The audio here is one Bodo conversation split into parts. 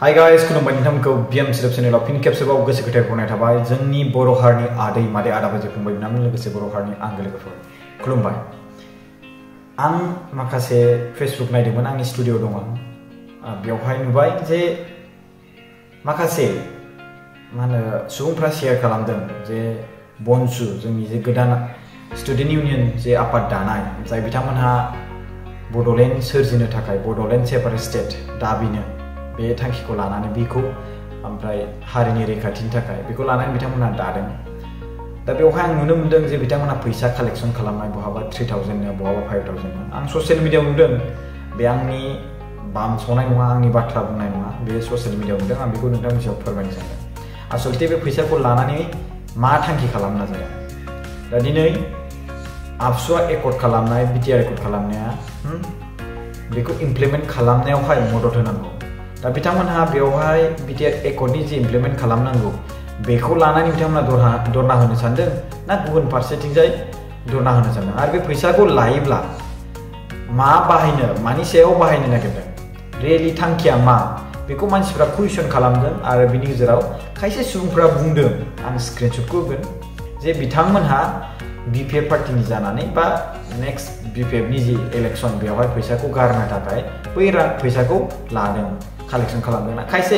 Hi guys, खुलुमबाय नोंथांमोनखौ BM सोदोब चेनेलाव फिन खेबसेबाव गोसो गोथार बरायनाय थाबाय जोंनि बर' हारिनि आदै मादै आदाबाजै फंबाय बिनानाव लोगोसे बर' हारिनि आंगो लोगोफोर खुलुमबाय। आं माखासे फेसबुक नायदोंमोन, आंनि स्टुडिअ दङ, बेवहाय नुबाय जे माखासे सुबुंफ्रा शेयार खालामदों जे बनसु जोंनि जे गोदान स्टुडेन्ट इउनियन जे आफाद दानाय जाय बिथांमोनहा बड'लेण्ड सोरजिनो थाखाय बड'लेण्ड सेपारेट स्टेट दाबिनो बे थांखिखौ लानानै बेखौ ओमफ्राय हारिनि रैखाथिनि थाखाय बेखौ लानानै बिथांमोनहा दादों। दा बेवहाय आं नुनो मोनदों जे बिथांमोनहा फैसा कालेक्शन खालामनाय, बहाबा 3000 बहाबा 5000। आं ससियेल मिडियायाव नुदों, बे आंनि बानस'नाय नङा, आंनि बाथ्रा बुंनाय नङा, बे ससियेल मिडियायाव नुदों। आं बेखौ नोंथांनि सायाव फोरमायनो सानदों आसलते बे फैसाखौ लानानै मा थांखि खालामनो नाजादों। दा दिनै आबसुआ एकर्ड खालामनाय, बिटिआर एकर्ड खालामनाया बेखौ इमप्लिमेन्ट खालामनायावहाय मदद होनांगौ। दा बिथांमोनहा बेवहाय बिटिआर एकर्डनि जे इमप्लिमेन्ट खालामनांगौ बेखौ लानानै बिथांमोनहा धरना होनो सानदों ना गुबुन फारसेथिंजाय धरना होनो सानदों, आरो बे फैसाखौ लायोब्ला मा बाहायनो, मानि सायाव बाहायनो नागिरदों, रियेलि थांखिया मा, बेखौ मानसिफ्रा कुइसन खालामदों। आरो बिनि गेजेराव खायसे सुबुंफ्रा बुंदों, आं स्क्रिनशटखौ होगोन, जे बिथांमोनहा बिपिएफ पार्टिनि जानानै बा नेक्स्ट बिपिएफनि जि इलेक्शन बेवहाय फैसाखौ गारनो थाखाय बै फैसाखौ लादों, कालेक्शन खालामदों। खायसे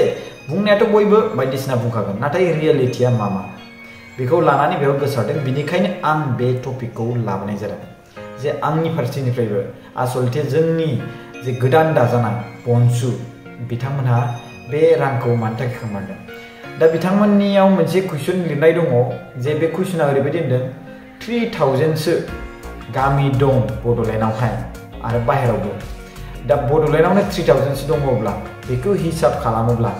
बुंनायाथ' बयबो बायदिसिना बुंखागोन, नाथाय रियेलिटिया मा बेखौ लानानै बेयाव गोसारदों। बिनिखायनो आं बे टपिकखौ लाबोनाय जादों जे आंनि फारसेनिफ्रायबो आसलते जोंनि जे गोदान दाजानाय बनसु बिथांमोनहा बे रांखौ मानि थाखाय खांमारदों। दा बिथांमोननियाव मोनसे कुइसन लिरनाय दङ, जे बे कुइसना ओरैबायदि होनदों 3000सो गामि दं बड'लेण्डआवहाय आरो बाहेरावबो। दा बड'लेण्डआवनो 3000सो दङब्ला बेखौ हिसाब खालामोब्ला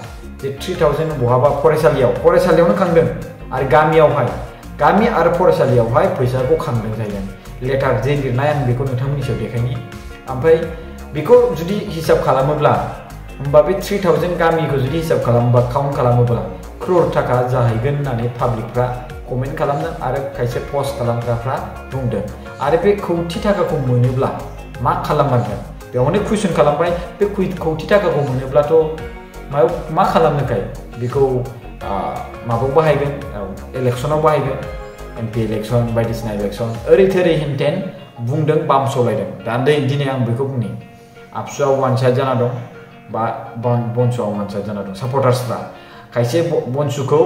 जे 3000 बहाबा फरायसालियावनो खांदों, आरो गामियावहाय गामि आरो फरायसालियावहाय फैसाखौ खांदों जाहैदों। लेटार जे लिरनाय आं बेखौ नोंथांमोननि सायाव देखायनि। ओमफ्राय बेखौ जुदि हिसाब खालामोब्ला होमबा बे 3000 गामिखौ जुदि हिसाब खालामोबा काउन्ट खालामोब्ला क्रर थाखा जाहैगोन होननानै पाब्लिकफ्रा कमेन्ट खालामदों आरो खायसे पस्ट खालामग्राफ्रा बुंदों। आरो बे कौटि थाखाखौ मोनोब्ला मा खालामनांगोन, बेयावनो कुइसन खालामबाय। बे कौटि थाखाखौ मोनोब्लाथ' मा खालामनोखाय बेखौ माबायाव बाहायगोन, इलेक्शनाव बाहायगोन, MP इलेक्शन बायदिसिना इलेक्शन ओरै थोरै हेनटेन बुंदों, बामसलायदों। दा दिनै आं बेखौ बुंनि, आबसुआ वान साइड जाना दं बा बनसुआ वान साइड जाना दं। सापर्टार्सफ्रा खायसे बनसुखौ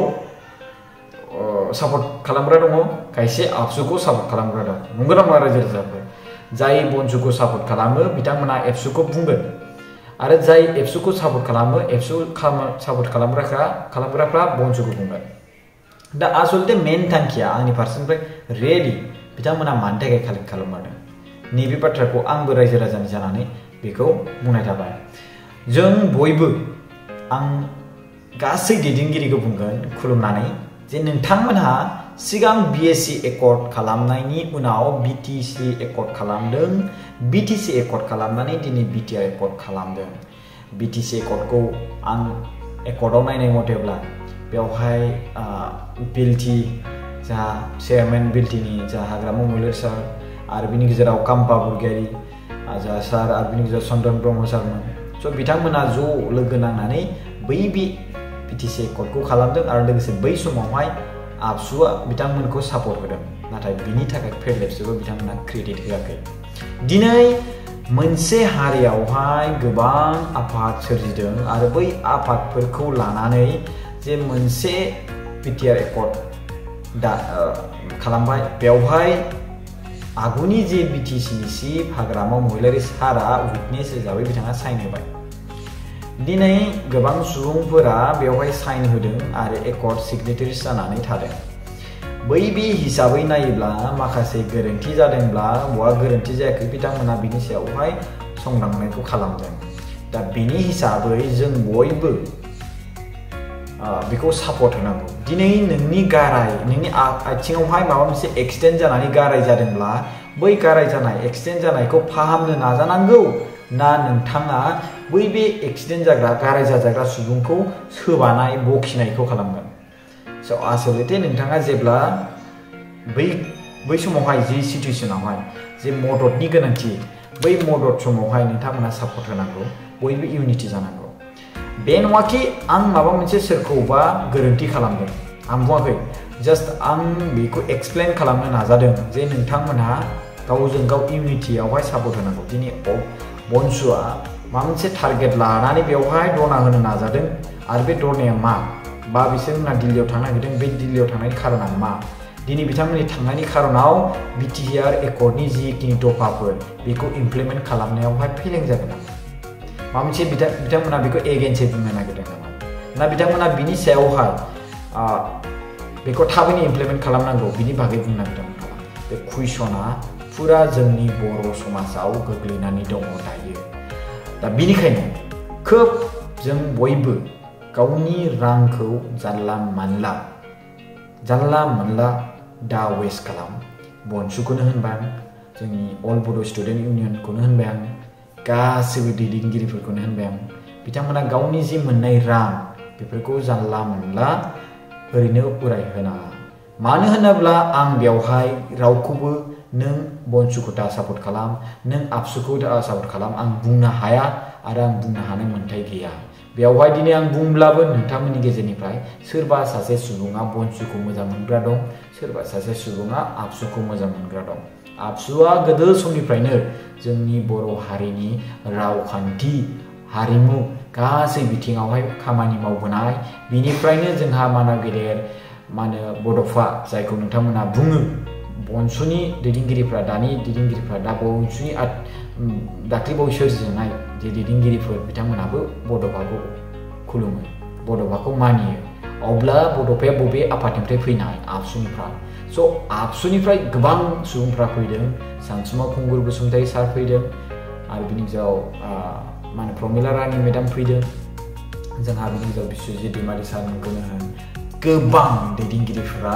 सापर्ट खालामग्रा दङ, खायसे आबसुखौ सापर्ट खालामग्रा दं। नंगौना नङा रायजो राजाफोर? जाय बनसुखौ सापर्ट खालामो बिथांमोना एबसुखौ बुंगोन, आरो जाय एबसुखौ सापर्ट खालामो सापर्ट खालामग्राफ्रा बनसुखौ बुंगोन। दा आसलते मेन थांखिया आंनि फारसेनिफ्राय रियेलि बिथांमोना मानि थाखाय कालेक्ट खालामदों, नैबे बाथ्राखौ आंबो रायजो राजानि जानानै बेखौ बुंनाय थाबाय। जों बयबो, आं गासै दैदेनगिरिखौ बुंगोन खुलुमनानै, जे नोंथांमोनहा सिगां BSc एकर्ड खालामनायनि उनाव BTC एकर्ड खालामदों, BTC एकर्ड खालामनानै दिनै BTR एकर्ड खालामदों। BTC एकर्डखौ आं एकर्डआव नायनाय मथेब्ला बेवहाय बिलटि जा चेयारमेन बिलटिनि जा हाग्रामा मैलोर सार, आरो बिनि गेजेराव काम्पा बरगयारी जा सार, आरो बिनि गेजेराव चन्दन ब्रह्म सारमोन। स' बिथांमोना ज' लोगो नांनानै बै BTC एकर्डखौ खालामदों, आरो लोगोसे बै समावहाय आबसुआ बिथांमोनखौ सापर्ट होदों, नाथाय बिनि थाखाय फेरलेबसेबो बिथांमोना क्रेडिट होआखै। दिनै मोनसे हारियावहाय गोबां आफाद सोरजिदों, आरो बै आफादफोरखौ लानानै जे मोनसे बिटिआर एकर्ड खालामबाय। बेवहाय आगुनि जे BTCनि चिफ हाग्रामा महिलारी सारा उइटनेस हिसाबै बिथाङा साइन होबाय। दिनै गोबां सुबुंफोरा बेवहाय साइन होदों आरो एकर्ड सिगनेटारिस जानानै थादों। बे हिसाबै नायोब्ला माखासे गोरोन्थि जादोंब्ला बहा गोरोन्थि जायाखै बिथांमोना बिनि सायावहाय संदांनायखौ खालामदों। दा बिनि हिसाबै जों बयबो बेखौ सापर्ट होनांगौ। दिनै नोंनि आथिङावहाय माबा मोनसे एक्सिडेन्ट जानानै गाराय जादोंब्ला बै गाराय जानाय एक्सिडेन्ट जानायखौ फाहामनो नाजानांगौ ना नोंथाङा बै एक्सिडेन्ट जाग्रा गाराय जाजाग्रा सुबुंखौ सोबानाय बखिनायखौ खालामगोन। स' आसलते नोंथाङा जेब्ला बै समावहाय जि सिटुएसनावहाय जे मददनि गोनांथि, बै मदद समावहाय नोंथांमोना सापर्ट होनांगौ, बयबो इउनिटि जानांगौ। बे नङाखि आं माबा मोनसे सोरखौबा गोरोन्थि खालामदों आं बुङाखै जास्ट आं बेखौ एक्सप्लेन खालामनो नाजादों जे नोंथांमोनहा गावजों गाव इउनिटियावहाय सापर्ट होनांगौ दिनै बनसुआ माबा मोनसे टारगेट लानानै बेवहाय धरना होनो नाजादों आरो बे धरनाया मा बा बिसोरना दिल्लीयाव थांनो नागिरदों बे दिल्लीयाव थांनायनि खारना मा दिनै बिथांमोननि थांनायनि खारनाव बिटिआर एकर्डनि जिखिनि दफाफोर बेखौ इमप्लिमेन्ट खालामनायावहाय फेलें जागोन नामा माबा मोनसे बिथांमोना बेखौ एगेन्सै बुंनो नागिरदों नामा ना बिथांमोना बिनि सायावहाय बेखौ थाबैनो इमप्लिमेन्ट खालामनांगौ बिनि बागै बुंनो नागिरदों नामा बे कुइसना फुरा जोंनि बर' समाजाव गोग्लैनानै दङ दायो दा बिनिखायनो खोब जों बयबो गावनि रांखौ जानला मोनला दा वेस्ट खालाम बनसुखौनो होनबाय आं जोंनि अल बड' स्टुडेन्ट इउनियनखौनो होनबाय आं गासैबो दैदेनगिरिफोरखौनो होनबाय आं बिथांमोना गावनि जि मोननाय रां बेफोरखौ जानला मोनला ओरैनो उरायहोनाङा मानो होनोब्ला आं बेवहाय रावखौबो नों बनसुखौ दा सापर्ट खालाम नों आबसुखौ दा सापर्ट खालाम आं बुंनो हाया आरो आं बुंनो हानाय मोन्थाय गैया बेवहाय दिनै आं बुंब्लाबो नोंथांमोननि गेजेरनिफ्राय सोरबा सासे सुबुङा बनसुखौ मोजां मोनग्रा दं सोरबा सासे सुबुङा आबसुखौ मोजां मोनग्रा दं आबसुआ गोदो समनिफ्रायनो जोंनि बर' हारिनि रावखान्थि हारिमु गासै बिथिङावहाय खामानि मावबोनाय बिनिफ्रायनो जोंहा मानाव गेदेर बड'फा जायखौ नोंथांमोना बुङो बनसुनि दैदेनगिरिफ्रा दानि दैदेनगिरिफ्रा दा बनसुनि दाख्लैबावै सोरजिजानाय जे दैदेनगिरिफोर बिथांमोनाबो बड'फाखौ खुलुमो बड'फाखौ मानियो अब्ला बड'फाया बबे आफादनिफ्राय फैनाय आबसुनिफ्राय स' आबसुनिफ्राय गोबां सुबुंफ्रा फैदों सानसुमा खुंगुर बसुमतारी सार फैदों आरो बिनि गेजेराव प्रमिला रानी मेडाम फैदों जोंहा बिनि गेजेराव बिश्वजित दैमारी सारमोनखौनो होन गोबां दैदेनगिरिफ्रा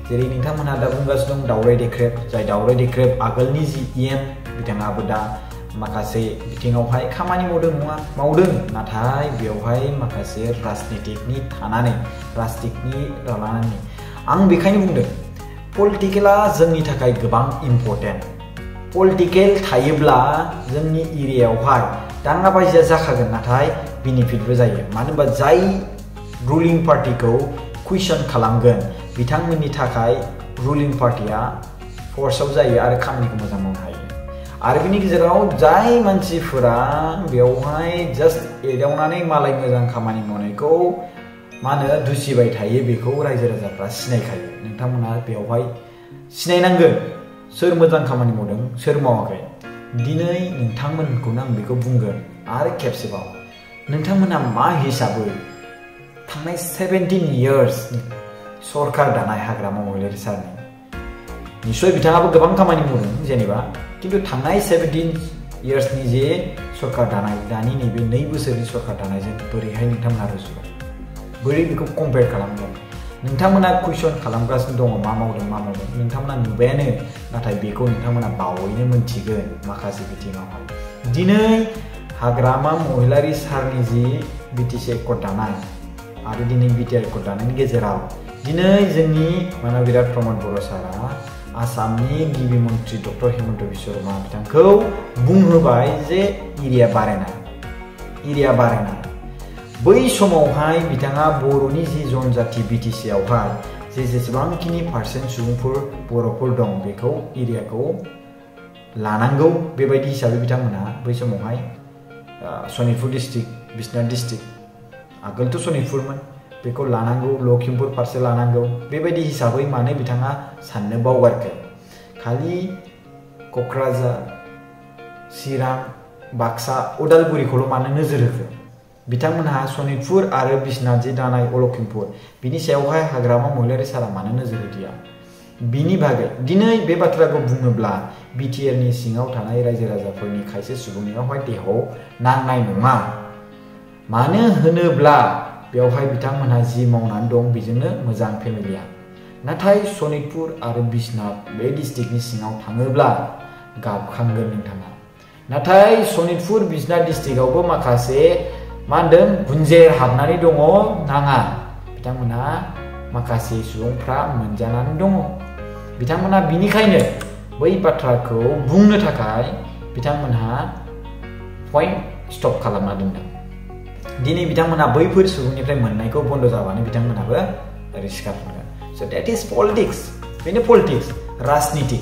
जेरै नोंथांमोनहा दा बुंगासिनो दं दावराय देख्रेब जाय दावराय देख्रेब आगोलनि जि इएम बिथाङाबो दा माखासे बिथिङावहाय खामानि मावदों नाथाय बेवहाय माखासे राजनितिकनि लानानै आं बेखायनो बुंदों पलिटिकेला जोंनि थाखाय गोबां इम्पर्टेन्ट पलिटिकेल थायोब्ला जोंनि एरियायावहाय दाङाबाजिया जाखागोन नाथाय बेनिफिटबो जायो मानो होनबा जाय रुलिं पार्टिखौ कुइसन खालामगोन बिथांमोननि थाखाय रुलिं पार्टिया फर्सआव जायो आरो खामानिखौ मोजां मावनो हायो आरो बिनि गेजेराव जाय मानसिफोरा बेवहाय जास्ट एदावनानै मालाय मोजां खामानि मावनायखौ दुसिबाय थायो बेखौ रायजो राजाफ्रा सिनायखायो नोंथांमोना बेवहाय सिनायनांगोन सोर मोजां खामानि मावदों सोर मावाखै दिनै नोंथांमोनखौनो आं बेखौ बुंगोन आरो खेबसेबाव नोंथांमोना मा हिसाबै थांनाय 17 इयार्स सरकार दानाय हाग्रामा महिलारी सारनि निश्चय बिथाङाबो गोबां खामानि मावदों जेनेबा किन्तु थांनाय 17 इयार्सनि जे सरकार दानाय दानि नैबे 2 बोसोरनि सरकार दानायजों बोरैहाय नोंथांमोना रुजुगोन बोरै बेखौ कम्पेयार खालामगोन नोंथांमोना कुइसन खालामगासिनो दङ मा मावदों नोंथांमोना नुबायानो नाथाय बेखौ नोंथांमोना बावैनो मोनथिगोन माखासे बिथिङावहाय दिनै हाग्रामा महिलारी सारनि जि बिटिसि एकर्ड दानाय आरो दिनै बिटिआर एकर्ड दानायनि गेजेराव दिनै जोंनि मानबिराद प्रमद बर' सारा आसामनि गिबि मन्त्रि डक्टर हेमन्त बिश्व शर्मा बिथांखौ बुंहोबाय जे एरिया बारायनाय बै समावहाय बिथाङा बर'नि जि जनजाति बिटिसि आवहाय जेसेबांखिनि पार्सेन्ट सुबुंफोर बर'फोर दं बेखौ एरियाखौ लानांगौ बेबायदि हिसाबै बिथांमोना बै समावहाय सनितपुर डिस्ट्रिक्ट बिश्वनाथ डिस्ट्रिक्ट आगोलथ' सनितपुरमोन बेखौ लानांगौ लखिमपुर फारसे लानांगौ बेबायदि हिसाबै मानो बिथाङा साननो बावगारखो खालि क'क्राझार चिरां बाक्सा उदालगुरिखौल' मानो नोजोर होखो बिथांमोनहा सनितपुर आरो बिश्वनाथ जि दानाय लखिमपुर बिनि सायावहाय हाग्रामा महिलारी सारा मानो नोजोर होदिया बिनि बागै दिनै बे बाथ्राखौ बुङोब्ला बिटिआरनि सिङाव थानाय रायजो राजाफोरनि खायसे सुबुंनियावहाय देहायाव नांनाय नङा मानो होनोब्ला बेवहाय बिथांमोनहा जि मावनानै दं बेजोंनो मोजां फेमिलिया नाथाय सनितपुर आरो बिश्वनाथ बे डिस्ट्रिक्टनि सिङाव थाङोब्ला गाबखांगोन नोंथाङा नाथाय सनितपुर बिश्वनाथ डिस्ट्रिक्टआवबो माखासे गुन्जेर हाबनानै दङ नाङा बिथांमोनहा माखासे सुबुंफ्रा मोनजानानै दङ बिथांमोनहा बिनिखायनो बै बाथ्राखौ बुंनो थाखाय बिथांमोनहा पइन्ट स्टप खालामना दोनदों दिनै बिथांमोना बैफोर सुबुंनिफ्राय मोननायखौ बन्द जाबानो बिथांमोनाबो रिस्कार मोनगोन स दैट इज पलिटिक्स बेनो पलिटिक्स राजनीति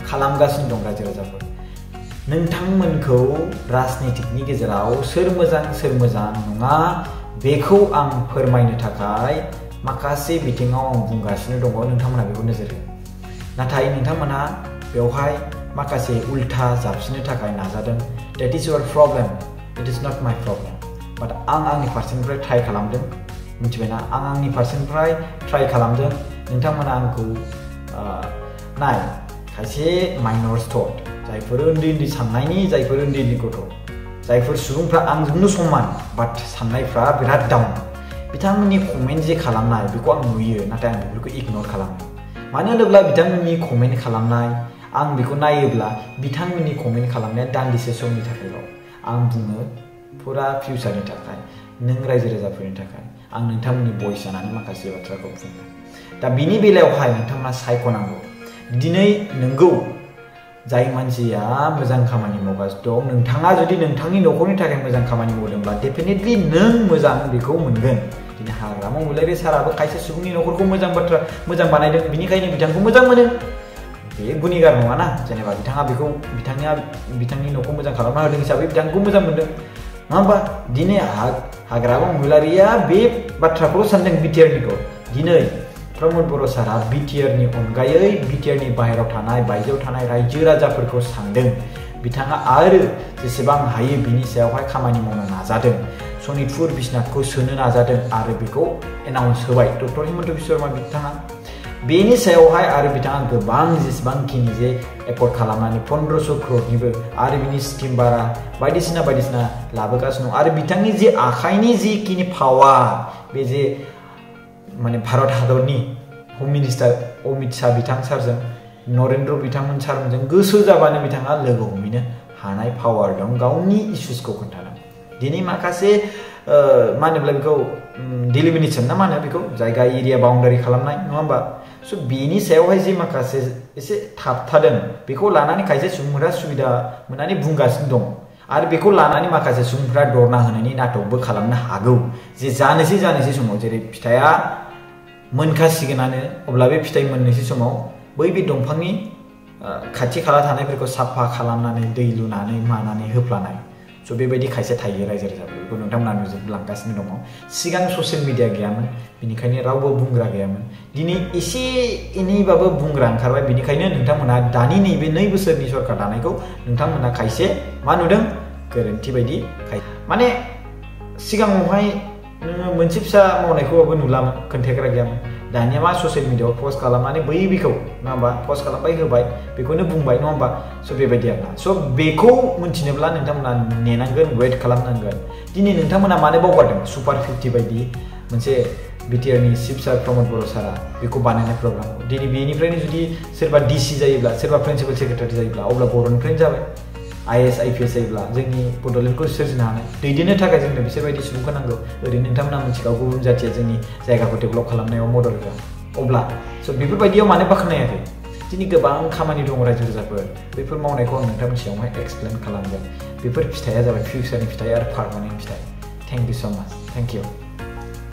खालामगासिनो दं रायजो राजाफोर नोंथांमोनखौ राजनीतिनि गेजेराव सोर मोजां नङा बेखौ आं फोरमायनो थाखाय माखासे बिथिङाव आं बुंगासिनो दङ नोंथांमोना बेखौ नोजोर हो नाथाय नोंथांमोना बेवहाय माखासे उल्था जाबसिननो थाखाय नाजादों that is your problem it is not my problem but आं आंनि फारसेनिफ्राय ट्राइ खालामदों मिथिबायना आं आंनि फारसेनिफ्राय ट्राइ खालामदों नोंथांमोना आंखौ नाय खायसे माइनर्स थट जायफोर उन्दै साननायनि जायफोर उन्दै गथ' जायफोर सुबुंफ्रा आंजोंनो समान बाट साननायफ्रा बिराद डाउन बिथांमोननि कमेन्ट जे खालामनाय बेखौ आं नुयो नाथाय आं बेफोरखौ इगनर खालामो मानो होनोब्ला बिथांमोननि कमेन्ट खालामनाय आं बेखौ नायोब्ला बिथांमोननि कमेन्ट खालामनाया दान्दिसे समनि थाखायल' आं बुङो फुरा फिउचारनि थाखाय नों रायजो राजाफोरनि थाखाय आं नोंथांमोननि भइस जानानै माखासे बाथ्राखौ बुङो दा बिनि बेलायावहाय नोंथांमोना सायख'नांगौ दिनै नोंगौ जाय मानसिया मोजां खामानि मावगासिनो दं नोंथाङा जुदि नोंथांनि न'खरनि थाखाय मोजां खामानि मावदोंब्ला डेफिनेटलि नों मोजां बेखौ मोनगोन दिनै हाग्रामा महिलारि साराबो खायसे सुबुंनि न'खरखौ मोजां बानायदों बिनिखायनो बिथांखौ मोजां मोनो बे गुनिगार नङाना जेनेबा बिथाङा बेखौ बिथांनि न'खौ मोजां खालामना होदों हिसाबै बिथांखौ मोजां मोनदों नङा होमबा दिनै हाग्रामा महिलारिया बे बाथ्राखौल' सानदों बिटिआरनिखौ दिनै प्रमद बर' सारा बिटिआरनि अनगायै बिटिआरनि बायजोआव थानाय रायजो राजाफोरखौ सानदों बिथाङा आरो जेसेबां हायो बिनि सायावहाय खामानि मावनो नाजादों सनितपुर बिश्वनाथखौ सोनो नाजादों आरो बेखौ एनाउन्स होबाय डक्टर हिमन्त बिश्व शर्मा बिथाङा बेनि सायावहाय आरो बिथाङा गोबां जेसेबांखिनि जे एफर्ट खालामनानै 1500 crore आरो बिनि स्किम बारा बायदिसिना लाबोगासिनो दं आरो बिथांनि जे आखाइनि जिखिनि पावार बे जे माने भारत हादरनि होम मिनिस्टार अमित शाह बिथां सारजों नरेन्द्र बिथांमोन सारजों गोसो जाबानो बिथाङा लोगो हमहैनो हानाय पावार दं गावनि इस्युसखौ खोन्थादों दिनै माखासे मा होनोब्ला बेखौ डिलिमिनेशन ना मा होनो बेखौ जायगा एरिया बाउन्डारि खालामनाय नङा होमबा स' बेनि सायावहाय जे माखासे एसे थाबथादों बेखौ लानानै खायसे सुबुंफोरा सुबिदा मोननानै बुंगासिनो दं आरो बेखौ लानानै माखासे सुबुंफोरा दरना होनायनि नाटकबो खालामनो हागौ जे जानोसै समाव जेरै फिथाइया मोनखासिगोनानो अब्ला बे फिथाइ मोननोसै समाव बै बे दंफांनि खाथि खाला थानायफोरखौ साफा खालामनानै दै लुनानै मानानै होफ्लानाय स' बेबायदि खायसे थायो रायजो राजाफोरखौ नोंथांमोना नुजोबलांगासिनो दङ सिगां ससियेल मिडिया गैयामोन बिनिखायनो रावबो बुंग्रा गैयामोन दिनै एसे एनैबाबो बुंग्रा ओंखारबाय बिनिखायनो नोंथांमोना दानि नैबे 2 बोसोरनि सरकार दानायखौ नोंथांमोना खायसे मा नुदों गोरोन्थि बायदि माने सिगाङावहाय नोङो मोनसे फिसा मावनायखौबाबो नुलामोन खोन्थाग्रा गैयामोन दानिया मा ससियेल मिडियाआव पस्ट खालामनानै बेखौ नङा होमबा पस्ट खालामबाय होबाय बेखौनो बुंबाय नङा होमबा स' बेबायदि आरोना स' बेखौ मिन्थिनोब्ला नोंथांमोना नेनांगोन वेट खालामनांगोन दिनै नोंथांमोना मानो बावगारदों सुपार 50 बायदि मोनसे बिटिआरनि चिफ सार प्रमद बर' सारा बेखौ बानायनाय प्रग्रामखौ दिनै बेनिफ्रायनो जुदि सोरबा डिसि जायोब्ला सोरबा प्रिन्सिपाल सेक्रेटारि जायोब्ला अब्ला बर'निफ्रायनो जाबाय IAS IPS जायोब्ला जोंनि बड'लेण्डखौ सोरजिनो हानाय दैदेननो थाखाय जोंनो बिसोरबायदि सुबुंखौ नांगौ ओरैनो नोंथांमोना मिथिखागौ गुबुन जाथिया जोंनि जायगाखौ डेभेलप खालामनायाव मदद होगोन अब्ला स' बेफोरबायदियाव मानो बाख्नायाखै दिनै गोबां खामानि दङ रायजो राजाफोर बेफोर मावनायखौ आं नोंथांनि सिगाङावहाय एक्सप्लेन खालामगोन बेफोर फिथाइया जाबाय फिउचारनि फिथाइ आरो पार्मानेन्ट फिथाइ थेंक इउ स' माच थेंक इउ